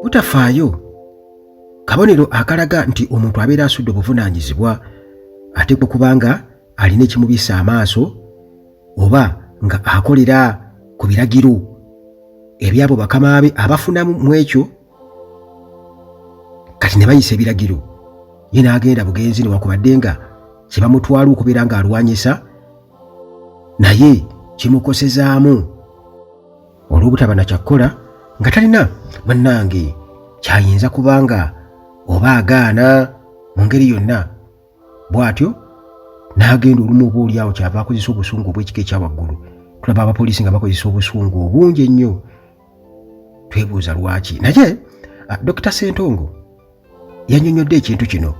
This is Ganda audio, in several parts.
Butafaayo kabonero akalaga nti omuntu abeera asudde obuvunaanyizibwa, ateekwa okuba nga alina ekimubisa amaaso oba nga akolera ku biragiro ebyabo bakama be abafunamu mu ekyo. Kati ne bayisa ebiragiro, ye n'agenda bugenzi newakubadde nga kye bamutwala okubeera ng'alwanyisa naye kimukosezaamu olw'obutaba na kyakkola nga talina munnange kyayinza kubanga oba agaana mu ngeri yonna. Bw'atyo n'agenda olumu oba oliawo kyava akozesa obusungu obw'ekika ekya waggulu. Tulaba abapoliisi nga bakozesa obusungu obungi ennyo, twebuuza lwaki. Naye Dokita Ssentongo yannyonnyodde ekintu kino,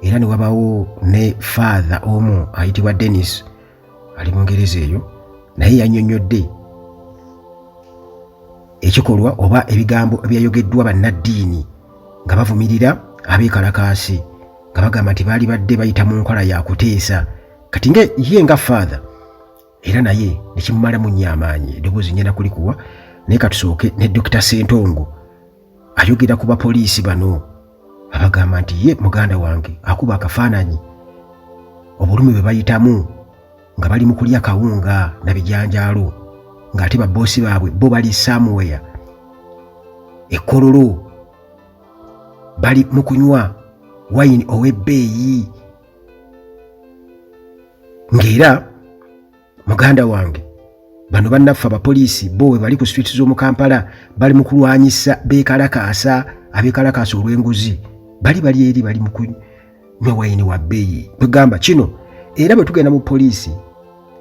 era ne wabawo ne faatha omu ayitibwa Dennis ali Bungereza eyo, naye yannyonnyodde ekikolwa oba ebigambo ebyayogeddwa bannaddiini nga bavumirira abeekalakaasi, nga bagamba nti baali badde bayita mu nkola ya kuteesa. Kati nga ye nga faatha era naye nekimumalamu nnyo amaanyi. Eddoboozi ngenda kulikuwa, naye katusooke ne Dokita Ssentongo ayogera ku bapoliisi bano abagamba nti ye muganda wange akuba akafaananyi obulumi bwe bayitamu nga bali mu kulya kawunga na bijanjaalo, ng'ate baboosi baabwe bo bali somewhere ekkololo bali mu kunywa wayini ow'ebbeeyi. Ng'era muganda wange bano bannaffe abapoliisi bo we bali ku street z'omu Kampala bali mu kulwanyisa beekalakaasa, abeekalakaasa olw'enguzi, bali bali eri bali mu kunywa wayini wa bbeeyi. Kwegamba kino era bwe tugenda mu poliisi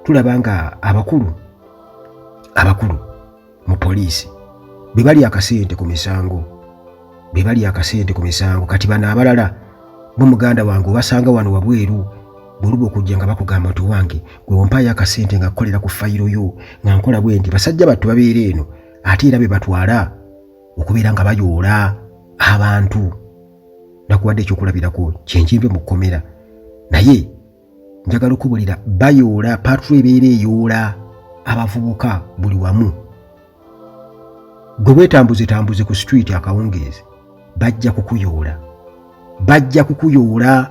tulaba nga abakulu abakulu mu poliisi be bali akasente ku misango, be bali akasente ku misango. Kati bano abalala bo muganda wange obasanga wano wabweru, bwoluba okujja nga bakugamba nti wange gwe ompaayo akasente nga kukolera ku fayiro yo nga nkola bwe nti. Basajja battu babeera eno ate era be batwala okubeera nga bayoola abantu. Nakuwadde ekyokulabirako kyenkinve mu kkomera, naye njagala okubulira bayoola patro ebeera eyoola abavubuka buli wamu. Gwe weetambuze tambuze ku street akawungeezi, bajja kukuyoola, bajja kukuyoola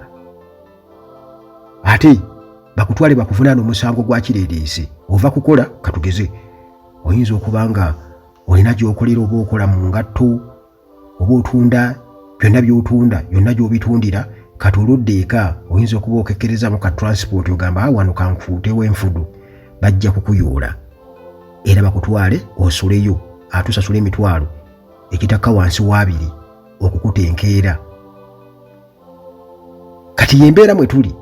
ate bakutwale bakuvunaana omusango gwa kireereese. Ova kukola, katugeze oyinza okuba nga olina gy'okolera oba okola mu ngatto oba otunda byonna by'otunda yonna gy'obitundira, kati oludda eka oyinza okuba okekkerezamu ka transport ogamba ah, wano kanfuutewo enfudu, bajja kukuyoola era bakutwale osuleyo ate osasule emitwalo ekitakka wansi w'abiri okukuta enkeera. Kati yembeera mwe tuli,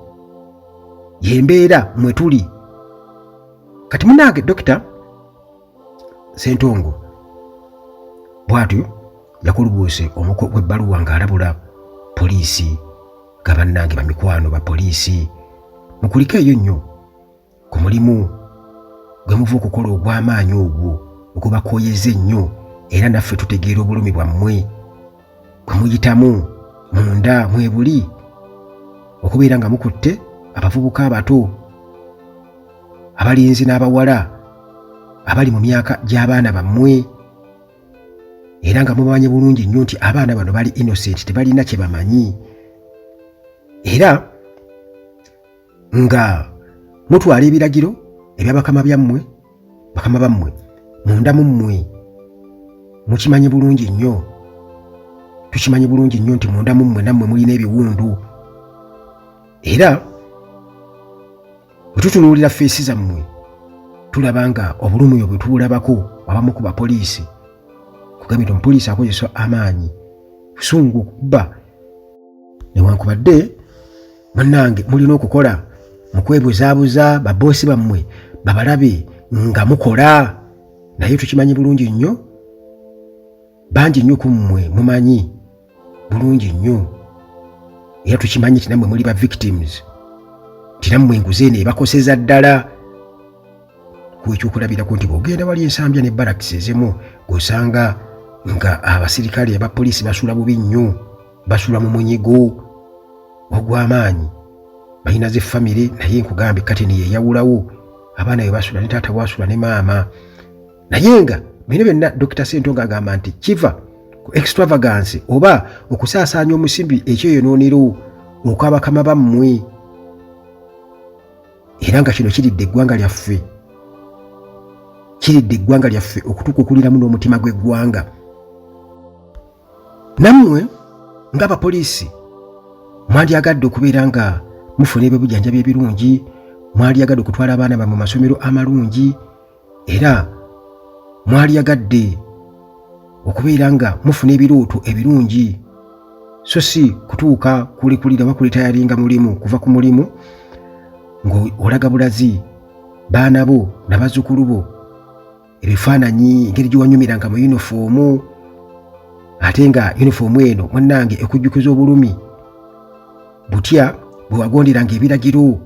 yembeera mwe tuli kati. Munange Dokita Ssentongo bw'atyo yakulubuuse omuko gw'ebbaluwa ng'alabula poliisi nga bannange bamikwano ba poliisi mukulike eyo nnyo ku mulimu gwe muva okukola ogw'amaanyi ogwo ogubakooyeza ennyo, era naffe tutegeera obulumi bwammwe bwe muyitamu munda mwebuli okubeera nga mukutte abavubuka abato abalenzi n'abawala abali mu myaka gy'abaana bammwe, era nga mubamanyi bulungi nnyo nti abaana bano bali innocent, tebalina kye bamanyi, era nga mutwala ebiragiro ebyabakama byammwe bakama bammwe munda mu mmwe. Mukimanyi bulungi nnyo, tukimanyi bulungi nnyo nti munda mu mmwe nammwe mulina ebiwundu, era bwe tutunuulira feesi zammwe tulaba nga obulumi bwe tubulabako abamu ku bapoliisi. Kugambye nti omupoliisi akozesa amaanyi busungu okukuba, newankubadde munnange mulina okukola mu kwebuzaabuza baboosi bammwe babalabe nga mukola, naye tukimanyi bulungi nnyo, bangi nnyo ku mmwe mumanyi bulungi nnyo, era tukimanyi nti nammwe muli ba victims, nti nammwe enguzi eno ebakoseza ddala. Kuwa ekyokulabirako nti bw'ogenda wali Ensambya ne barracks ezimu gosanga nga abasirikale aba poliisi basula bubi nnyo, basula mu munyigo ogw'amaanyi, balina ze famire, naye nkugambye kati neyeyawulawo abaana bwe basula ne taata bwasula ne maama. Naye nga bino byonna Dokita Ssentongo agamba nti kiva ku extravagance oba okusaasaanya omusimbi ekyeyonoonero okw'abakama bammwe era nga kino kiridde eggwanga lyaffe kiridde eggwanga lyaffe okutukukuliramu n'omutima gw'eggwanga nammwe ng'abapoliisi mwandyagadde okubeera nga mufuna ebyobujanjabi ebirungi mwandyagadde okutwala abaana bammwe mu masomero amalungi era mwalyagadde okubeera nga mufuna ebirooto ebirungi so si kutuuka kulekulira oba kulitayaringa mulimu kuva ku mulimu ng'olaga bulazi baana bo na bazzukulu bo ebifaananyi engeri gye wanyumiranga mu yunifoomu ate nga yunifoomu eno munnange ekujjukiza obulumi butya bwe wagonderanga ebiragiro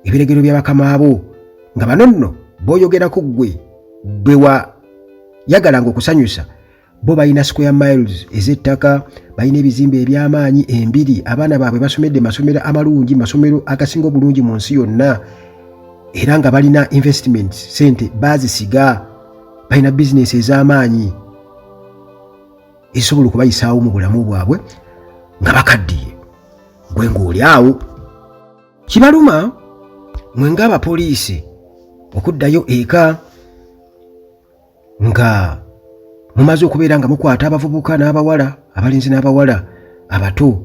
ebiragiro bya bakama bo nga bano nno boyogerako ggwe bwe wayagalanga okusanyusa bo balina square miles ez'ettaka balina ebizimbe eby'amaanyi embiri abaana baabwe basomedde masomero amalungi masomero agasinga obulungi mu nsi yonna era nga balina investment sente bazisiga balina bizinesi ez'amaanyi ezisobola okubayisaawo mu bulamu bwabwe nga bakaddiye gwe ng'oli awo kibaluma mwe ng'abapoliisi okuddayo eka nga mumaze okubeera nga mukwata abavubuka n'abawala abalenzi n'abawala abato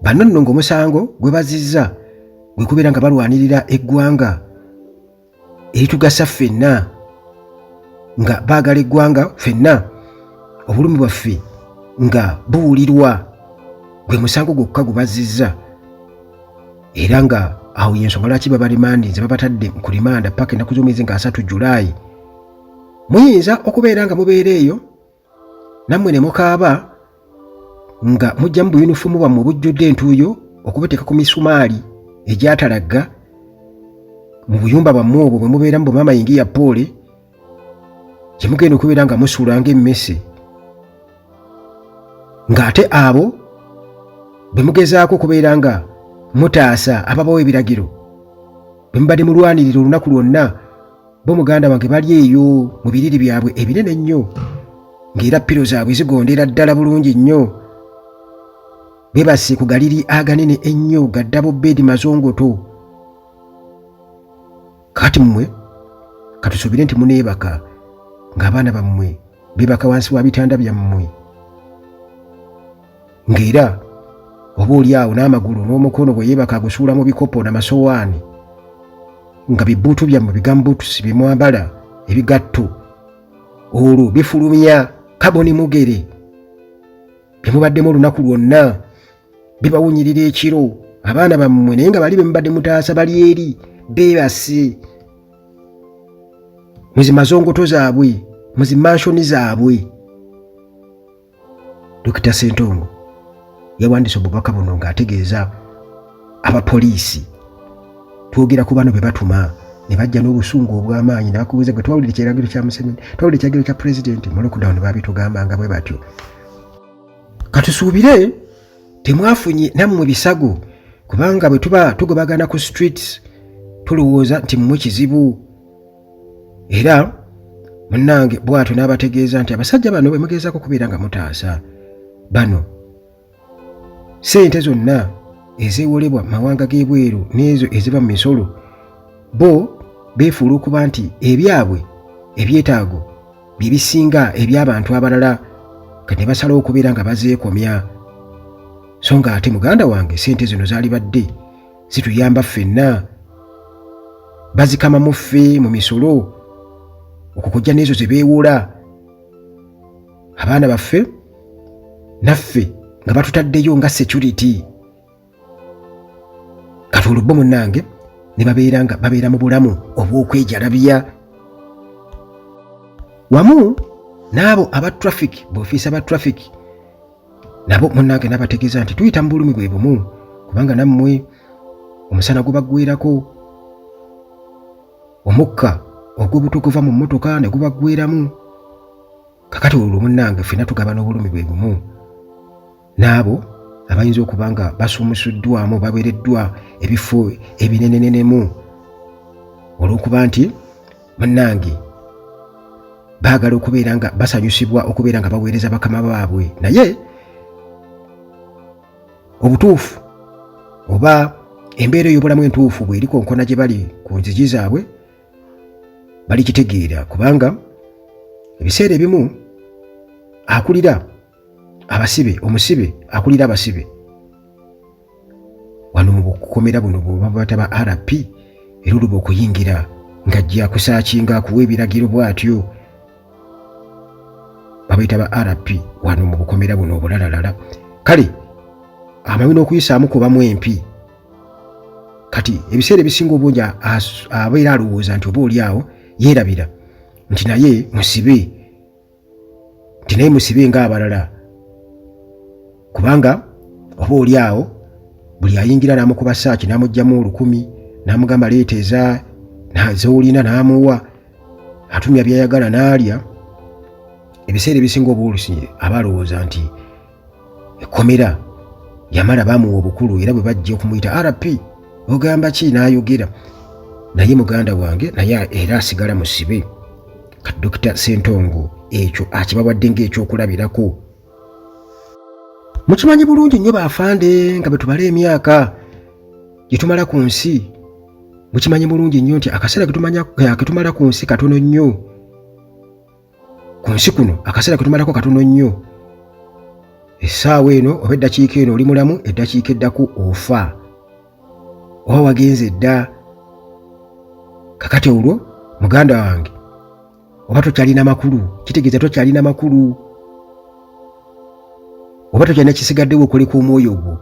bano nno ng'omusango gwe bazizza gwe kubeera nga balwanirira eggwanga eritugasa ffenna nga baagala eggwanga ffenna obulumi bwaffe nga buwulirwa gwe musango gwokka gwe bazzizza era nga awo yensonga lwaki babalimandinze babatadde ku limanda paka ennaku z'omwezi nga 3 Julaayi muyinza okubeera nga mubeera eyo nammwe ne mukaaba nga mujjamu buyunifomu bwammwe obujjudde entuuyo okubuteeka ku misumaali egyatalagga mu buyumba bwammwe obwo bwe mubeeramu bwe maama yingiya poole gye mugenda okubeera nga musula ng'emmese ng'ate abo bwe mugezaako okubeera nga mutaasa ababawo ebiragiro bwe mubadde mulwanirira olunaku lwonna bo muganda wange bali eyo mu biriri byabwe ebinene ennyo ng'era piro zaabwe zigondera ddala bulungi nnyo bebase ku galiri aganene ennyo ga ddabo bedi mazongoto kati mmwe katusuubire nti muneebaka ng'abaana bammwe bebaka wansi wa bitanda byammwe ng'era oba oli awo n'amagulu n'omukono bwe yeebaka agusuula mu bikopo n'amasowaani nga bibuutu byammwe bigambuutusi bye mwambala ebigatto olwo bifulumya kaboni mugere bye mubaddemu olunaku lwonna bibawunyirira ekiro abaana bammwe naye nga bali be mubadde mutaasa bali eri beebase muzimazongoto zaabwe muzimanshoni zaabwe. Dokita Ssentongo yawandiise obubaka buno ng'ategeeza abapoliisi twogera ku bano be batuma ne bajja n'obusungu obw'amaanyi ne bakubuuza gwe twawulira ekiragiro kya Museveni twawulira ekiragiro kya pulezidenti mu lockdown baabitugambanga bwe batyo katusuubire temwafunye nammwe bisago kubanga bwe tuba tugobagana ku streets tulowooza nti mmwe kizibu era munnange bw'atyo n'abategeeza nti abasajja bano bwe mugezaako kubeera nga mutaasa bano ssente zonna ezeewolebwa mu mawanga g'ebweru n'ezo eziva mu misolo bo beefuula okuba nti ebyabwe ebyetaago bye bisinga eby'abantu abalala kati ne basalawo okubeera nga bazeekomya so nga ate muganda wange ssente zino zaalibadde zituyamba ffenna bazikamamu ffe mu misolo okwo kujja n'ezo ze beewola abaana baffe naffe nga batutaddeyo nga security kati olwo bo munnange ne babeera nga babeera mu bulamu obw'okwejalabya wamu n'abo aba traffic boofiisa ba traffic nabo munnange nabategeeza nti tuyita mu bulumi bwe bumu kubanga nammwe omusana gubaggwerako omukka ogw'obuto guva mu mmotoka ne gubaggweramu kakati olwo munnange ffenna tugabana obulumi bwe bumu n'abo abayinza okuba nga basuumusiddwamu baweereddwa ebifo ebinenenenemu olw'okuba nti munnange Baagala okubeera nga basanyusibwa okubeera nga baweereza bakama baabwe, naye obutuufu oba embeera ey'obulamu entuufu bw'eri konkona gye bali ku nzigi zaabwe balikitegeera, kubanga ebiseera ebimu akulira abasibe, omusibe akulira abasibe wano mu bukomera buno bweba bataba RP, era oluba okuyingira ng'ajja kusaakinga akuwa ebiragiro bw'atyo, babayita ba RP wano mu bukomera buno obulalalala. Kale amanyi n'okuyisaamu kubamu empi. Kati ebiseera ebisinga obungi abeera alowooza nti oba oli awo yeerabira nti naye musibe, nti naye musibe ng'abalala, kubanga oba oli awo buli ayingira n'amukuba saaki n'amugyamu 1000 n'amugamba leeta eza z'olina, n'amuwa, atumya byayagala n'alya. Ebiseera ebisinga obulusi aba alowooza nti ekkomera yamala bamuwa obukulu, era bwe bajja okumuyita RP ogamba ki n'ayogera, naye muganda wange naye era asigala musibe. Kati Dokita Sentongo ekyo akibawadde ng'ekyokulabirako. Mukimanyi bulungi nnyo baafande nga bwe tubala emyaka gye tumala ku nsi, mukimanyi bulungi nnyo nti akaseera ketumala ku nsi katono nnyo. Ku nsi kuno akaseera ketumalako katono nnyo. Essaawa eno oba eddakiika eno oli mulamu, eddakiika eddaku ofa oba wagenze dda. Kakati olwo muganda wange oba tokyalina makulu, kitegeeza tokyalina makulu, oba tokyalina kisigaddewo okuleka omwoyo gwo.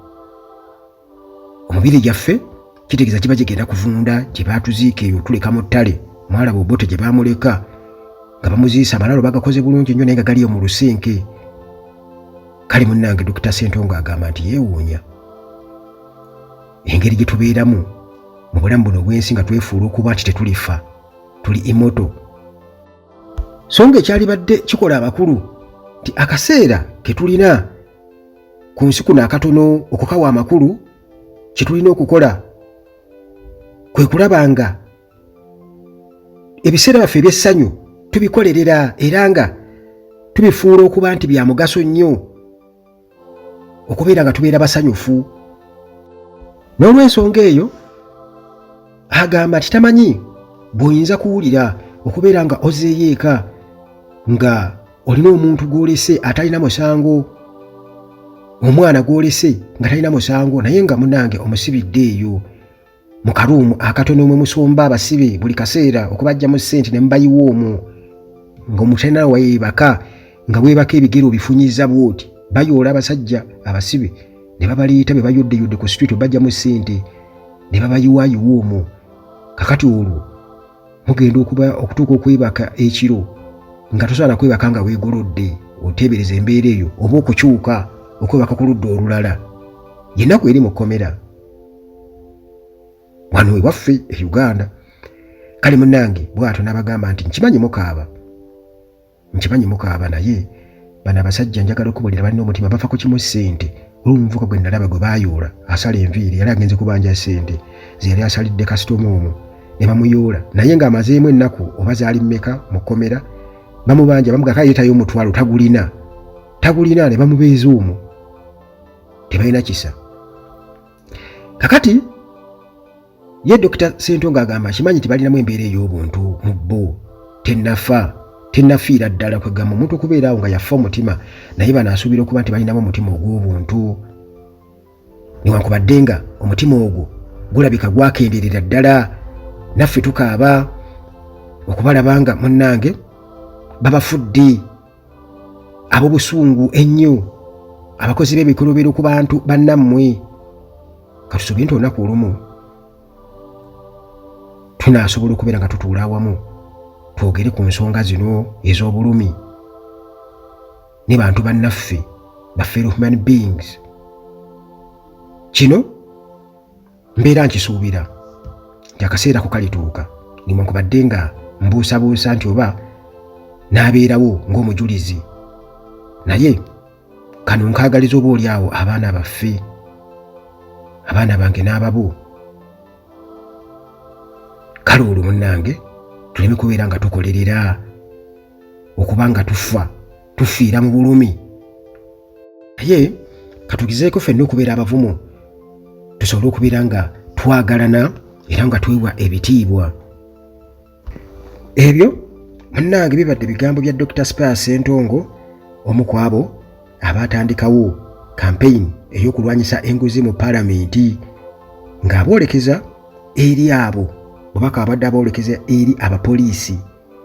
Omubiri gyaffe kitegeeza kiba kigenda kuvunda gye baatuziika eyo, tuleka mu ttale. Mwalaba Obote gye baamuleka nga bamuziisa, amalalo bagakoze bulungi nnyo naye nga galiyo mu lusenke. Kale munnange Dokita Sentongo agamba nti yeewuunya engeri gye tubeeramu mu bulamu buno obw'ensi nga twefuula okuba nti tetulifa, tuli imoto. So nga ekyalibadde kikola abakulu nti akaseera ke tulina ku nsi kuno akatono okukawa amakulu, kye tulina okukola kwe kulaba nga ebiseera byaffe eby'essanyu tubikolerera era nga tubifuula okuba nti bya mugaso nnyo okubeera nga tubeera basanyufu. N'olw'ensonga eyo agamba nti tamanyi bw'oyinza kuwulira okubeera nga ozzeeyo eka nga olina omuntu gw'olese atalina musango, omwana gw'olese nga talina musango, naye nga munange omusibidde eyo mu karuumu akatono mwe musomba abasibe buli kaseera okubajjamu ssente ne mubayiwa omwo, ng'omuntu talina weebaka, nga weebaka ebigere obifunyiza bw'oti. Bayoola abasajja abasibe ne babaleeta be bayoddeyodde ku street obajjamu ssente ne babayiwayiwa omwo. Kakati olwo mugenda okutuuka okwebaka ekiro nga tosobola na kwebaka nga weegolodde, oteebereza embeera eyo, oba okukyuka okwebaka ku ludda olulala. Yennaku eri mu kkomera wano ewaffe e Uganda. Kale munnange bw'atyo n'abagamba nti nkimanyi mukaaba, nkimanyi mukaaba, naye bano abasajja njagala okubulira balina omutima, bafa ku kimu, ssente. Olwo omuvubuka gwe nalaba gwe baayoola asala enviiri yali agenze kubanja ssente ze yali asalidde kasitoma omu ne bamuyoola, naye ng'amazeemu ennaku oba zaali mmeka mu kkomera, bamubanja bamugaka yeetayo omutwalo, tagulina, tagulina, ne bamubeeza omwo. Tebalina kisa. Kakati ye Dokita Sentongo agamba akimanyi nti balinamu embeera ey'obuntu mu bo, tennafa, tennafiira ddala. Kwegamba omuntu okubeera awo nga yafa omutima, naye bano asuubira okuba nti balinamu omutima ogw'obuntu, newankubadde nga omutima ogwo gulabika gwakenderera ddala. Naffe tukaaba okubalaba nga munnange babafudde ab'obusungu ennyo, abakozi b'ebikolobero ku bantu bannammwe. Katusuubire nti olunaku olumu tunaasobola okubeera nga tutuula awamu twogere ku nsonga zino ez'obulumi ne bantu bannaffe, ba fellow human beings. Kino mbeera nkisuubira nti akaseera ko kalituuka, newankubadde nga mbuusabuusa nti oba n'abeerawo ng'omujulizi, naye kano nkaagaliza oba oli awo abaana baffe, abaana bange n'ababo. Kale olwo munnange tuleme kubeera nga tukolerera. okuba nga tufa tufiira mu bulumi. Naye katugezeeko ffenna okubeera abavumu, tusobole okubeera nga twagalana era nga twewa ebitiibwa. Ebyo munnange bibadde bigambo bya Dr. Spire Ssentongo, omu ku abo abaatandikawo kampeyini ey'okulwanyisa enguzi mu palamenti, ng'aboolekeza eri abo bubaka abadde aboolekeza eri abapoliisi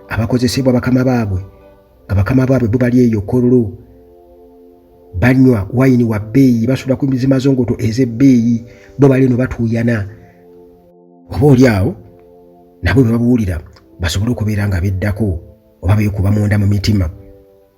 abakozesebwa bakama baabwe, nga bakama baabwe bo bali eyo Kololo banywa wayini wa bbeeyi, basula ku zimazongoto ez'ebbeeyi, bo bali eno batuuyana. Oba oli awo nabo bwe babuwulira basobole okubeera nga beddako oba beekuba munda mu mitima.